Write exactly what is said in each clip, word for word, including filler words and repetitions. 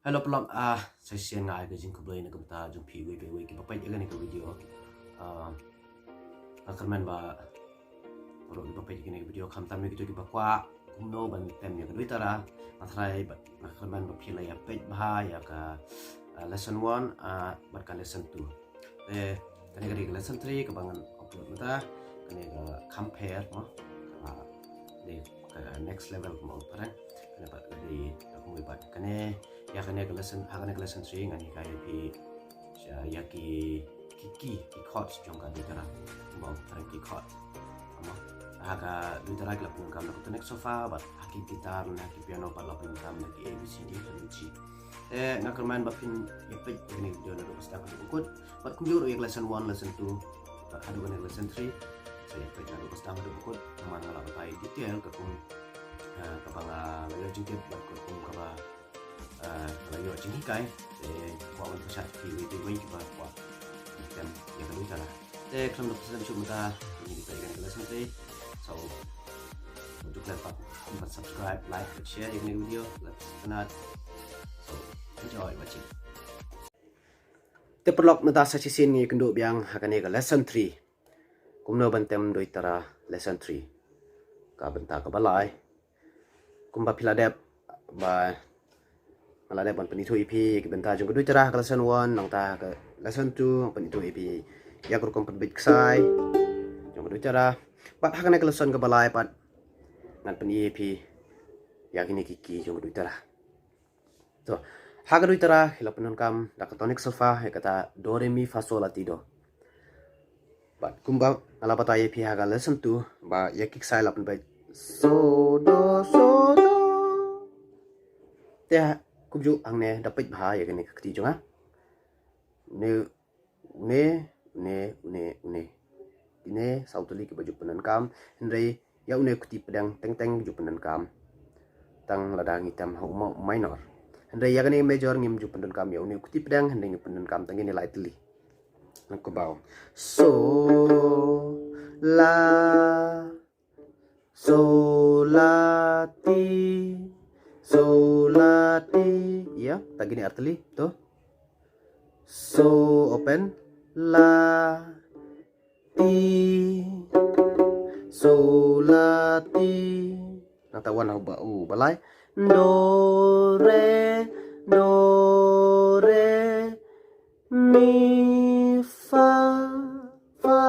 Hello paralok, ah, sa shisien nga ai ka jingkhublei na ka bynta jong phi uwei pa uwei kiba peit ïa kane ka video. Ah, nga kyrmen ba paralok kiba peit ïa kane ka video khamtam ïa kito kiba kwah kumno ban tem ïa ka duitara. Nga tharai bad nga kyrmen ba phi la ïa peit bha ïa ka, ah, lesson one, ah, bad ka lesson two. Te kane ka dei ka lesson three kaba ngan upload mynta. Kane ka compare mo, ka dei ka next level kumba ong phareng. Kane pat ka dei ka kumba pat kane, ïa kane ka lesson, ha kane ka lesson three ngan hikai ïa phi ïa ki, ki, ki, ki chords jong ka duitara, kumba ong phareng ki chords. Mo, ha ka duitara ki la pyndonkam da ka tonic solfa, bad ha ki guitar ne ha ki piano pat la pyndonkam da ki A B C D, ka G. Te nga kyrmen ba phin ïa peit ïa kane ka video naduh ba sdang haduh ba kut. Bad kumjuh ruh ïa ka lesson one, lesson two, bad haduh kane ka lesson three. Sa ïa peit naduh ba sdang haduh ba kut. Namar nga la batai detail ka kum, eh, kaba nga la ïoh jingtip bad ka kum kaba, eh, nga la ïoh jinghikai. Te kwah ban pynshai ïa phi uwei pa uwei kiba kwah ban tem ïa ka duitara. Te khlem da pynshai shuh mynta, ngin ïa peit ïa kane ka lesson three. So, to klet pat, kum pat subscribe, like, bad share ïa kane ka video. Let's start. So, enjoy watching. Te paralok, mynta sa shisien ngi ïakynduh biang ha kane ka lesson three. Kumno ban tem duitara, lesson three. Ka bynta kaba lai. Kumba phi la dep ba nga la dep ban pynithuh ïa phi ïa ki bynta jong ka duitara ha ka lesson one, nangta ha ka lesson two ngan pynithuh ïa phi ïa ka rukom pynbeit ksai jong ka duitara. Bad ha kane ka lesson kaba lai pat ngan pyni ïa phi ïa kine ki key jong ka duitara. To, ha ka duitara ki la pyndonkam da ka tonic solfa, ïa kata do re mi fa so la ti do. Bad kumba nga la batai ïa phi ha ka lesson two ba ïa ki ksai la pynbeit so do so do. Te kumjuh hangne da peit bha ïa kane ka kti jong nga. Ne une, une, une, une. Kine saw tylli kiba ju pyndonkam, hynrei ïa une u kti pdeng teng teng ju pyndonkam tang lada ngi tem ha u ma-, minor. Hynrei ïa kane major ngim ju pyndonkam ïa une u kti pdeng, hynrei ngi pyndonkam tang kine lai tylli. Nang kaba ong so, la, so, la, ti, so, la, ti. Ïa, tang kine ar tylli, to. So, open, la, ti, so, la, ti. Nangta wan ha uba, uba lai. Do, re, do, re, mi, fa, fa,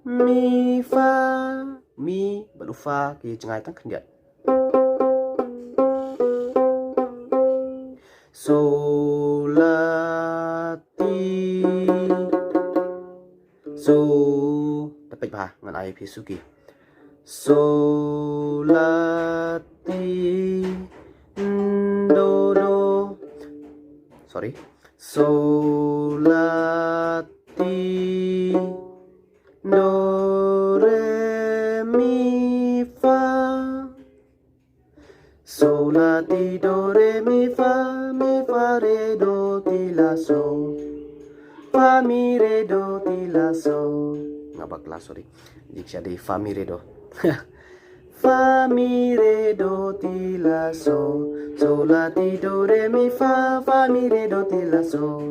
mi, fa. Mi bad u fa ki jngai tang khyndiat. So, la, ti. So, da peit bha, ngan ai phi suki. So, la, ti, do, do. Sorry. So, la, ti, do, re, mi, fa. So, la, ti, do, re, mi, fa, mi, fa, re, do, ti, la, so. Fa, mi, re, do, ti, la, so. Nga bakla, sorry. Dik sha dei fa, mi, re, do. Fa, mi, re, do, ti, la, so. So, la, ti, do, re, mi, fa, fa, mi, re, do, ti, la, so.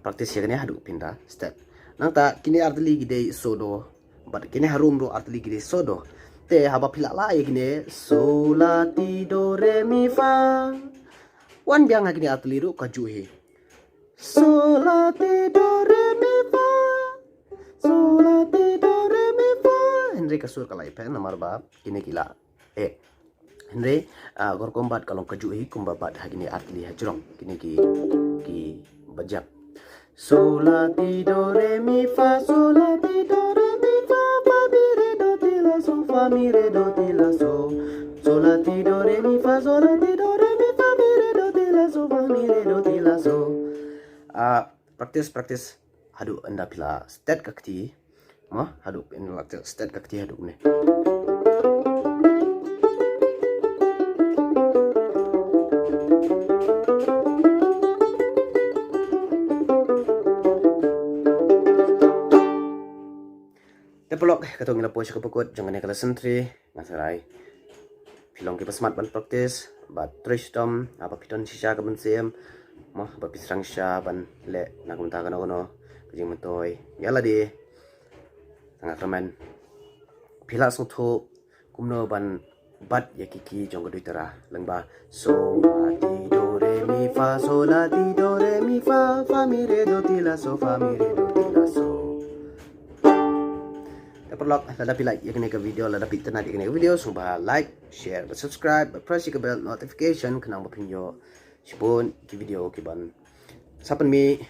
Practice ïa kane haduh phin da step. Nangta kine ar tylli ki dei so do. Bad kine harum ruh ar tylli ki dei so do. Te haba phi lah lah ïa kine so la ti do re mi fa. Wan biang ha kine ar tylli ruh kajuh hi. So la ti do re mi fa. So la ti do re mi fa. Hynrei ka sur ka la ipek namar ba kine ki la eh. Hynrei, ah, ka rukom bat ka long kajuh hi kumba bat ha kine ar tylli hajrong. Kine ki, ki bajak. So la ti do re mi fa, so la ti do re mi fa, fa mi re do ti la so, fa mi re do ti la so. So la ti do re mi fa, so la ti do re mi fa, mi re do ti la so, fa mi re do ti la so. Ah, practice, practice. Haduh ynda phi la stet ka kti. Mo, haduh phi la stet ka kti haduh ne. Te paralok, katto ngi la poi sha ka bakut jong kane ka lesson three. Nga tharai phi long kiba smat ban practice bad trei shitom, haba phi don shisha ka mynsiem, mo, ba phi sdang shisha ban leh na ka bynta kano kano ka jingmyntoi ïa lade. Tang kyrmen phi lah sngewthuh kumno ban bat ïa ki key jong ka duitara lyngba so la ti do re mi fa, so la ti do re mi fa, fa mi re do ti la so, fa mi re do ti la so. Te paralok, lada phi like ïa kane ka video, lada phi itynnad ïa kane ka video, sngewbha like, share bad subscribe bad press ïa ka bell notification khnang ba phin ïoh shibun ki video kiban sa pynmih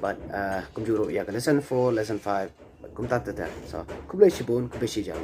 bad, ah, kumjuh ruh ïa ka lesson four, lesson five bad kumta ter ter. So khublei shibun, khublei shihajar.